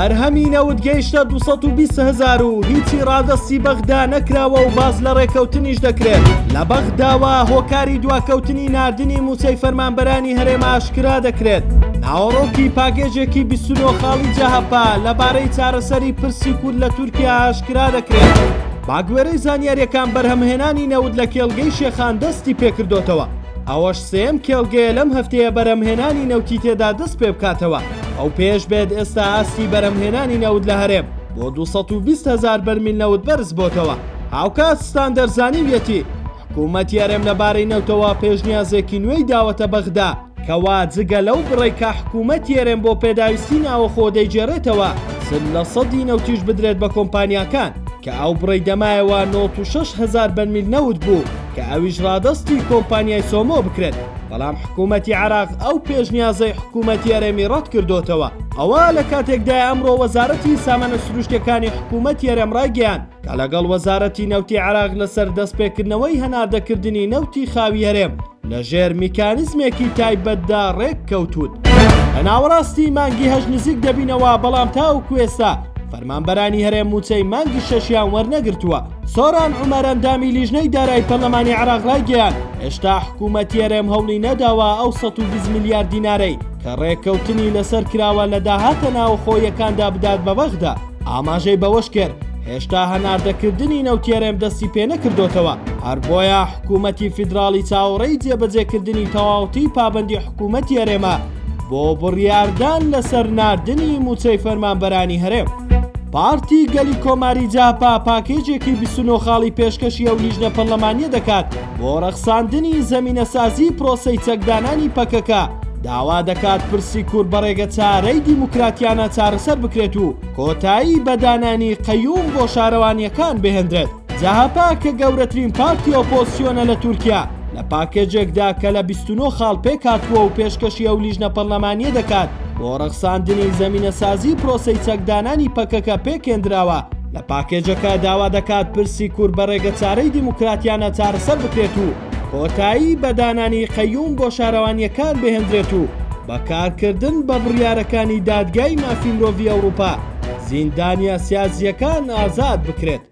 بەرهەمی نەوت گەیشتە 220 هەزار و هیچی ڕادەستی بەغدا نەکراوە و باس لە ڕێکەوتنیش دەکرێت. لە بەغداوە هۆکاری دواکەوتنی ناردنی مووچەی فەرمانبەرانی هەرێم ئاشکرا دەکرێت. ناوەڕۆکی پاکێجێکی 29 خاڵی جەهەپە لەبارەی چارەسەری پرسی کورد لە تورکیا ئاشکرا دەکرێت. بەگوێرەی زانیارییەکان بەرهەمهێنانی نەوت لە کێڵگەی شێخان دەستی پێکردۆتەوە، ئەوەش سێیەم کێڵگەیە لەم هەفتەیە بەرهەمهێنانی نەوتی تێدا دەست پێبکاتەوە. ئەو پێش بێت ئێستا ئاستی بەرهەمهێنانی نەوت لە هەرێم بۆ 220 هەزار بەرمیل نەوت بەرز بۆتەوە. هاوکات ستاندەر زانیویەتی، حکوومەتی هەرێم لەبارەی نەوتەوە پێشنیازێکی نوێی داوەتە بەغدا، کەوا جگە لەو بڕەی کە حکوومەتی هەرێم بۆ پێداویستی ناوەخۆ دەیگێڕێتەوە، 40 لە سەدی نەوتیش بدرێت بە کۆمپانیاکان، کە ئەو بڕەی دەمایەوە 96 هەزار بەرمیل نەوت بوو، کە ئەویش ڕادەستی کۆمپانیای سۆمۆ بکرێت. بەڵام حکوومەتی عێراق ئەو پێشنیازەی حکوومەتی هەرێمی ڕەتکردۆتەوە. ئەوە لە کاتێکدایە ئەمڕۆ وەزارەتی سامانە سروشتیەکانی حکوومەتی هەرێم ڕایگەیاند کە لەگەڵ وەزارەتی نەوتی عێراق لەسەر دەستپێکردنەوەی هەناردەکردنی نەوتی خاوی هەرێم لەژێر میکانیزمێکی تایبەتدا ڕێککەوتوون. لە ناوەڕاستی مانگی هەشت نزیک دەبینەوە، بەڵام تاوەکو ئێستا فەرمانبەرانی هەرێم مووچەی مانگی شەشیان وەرنەگرتووە. سۆران عومەر ئەندامی لیژنەی دارایی پەرلەمانی عێراق ڕایگەیاند، هێشتا حکوومەتی هەرێم هەوڵی نەداوە ئەو 120 ملیار دینارەی کە ڕێککەوتنی لەسەر کراوە لە داهاتە ناوخۆییەکاندا بدات بە بەغدا. ئاماژەی بەوەشکرد، هێشتا هەناردەکردنی نەوتی هەرێم دەستی پێنەکردۆتەوە، هەر بۆیە حکوومەتی فیدراڵی چاوەڕێی جێبەجێکردنی تەواوەتی پابەندی حکوومەتی هەرێمە بۆ بڕیاردان لەسەر ناردنی مووچەی فەرمانبەرانی هەرێم. پارتی گەلی کۆماری جەهەپە پاکێجێکی 29 خاڵی پێشکەشی ئەو لیژنە پەرلەمانییە دەکات بۆ ڕەخساندنی زەمینەسازی پرۆسەی چەکدانانی پەکەکە، داوا دەکات پرسی کورد بە ڕێگەچارەی دیموکراتیانە چارەسەر بکرێت و کۆتایی بە دانانی قەیوم بۆ شارەوانییەکان بهێندرێت. جەهەپە کە گەورەترین پارتی ئۆپۆزسیۆنە لە تورکیا، لە پاکێجێکدا کە لە 29 خاڵ پێکهاتووە و پێشکەشی ئەو لیژنە پەرلەمانییە دەکات بۆ ڕەخساندنی زەمینەسازی پرۆسەی چەکدانانی پەکەکە پێکهێندراوە، لە پاکێجەکە داوا دەکات پرسی کورد بە ڕێگەچارەی دیموکراتیانە چارەسەر بکرێت و کۆتایی بە دانانی قەیوم بۆ شارەوانییەکان بهێندرێت و بە کارکردن بە بڕیارەکانی دادگای مافی مرۆڤی ئەوروپا زیندانییە سیاسییەکان ئازاد بکرێت.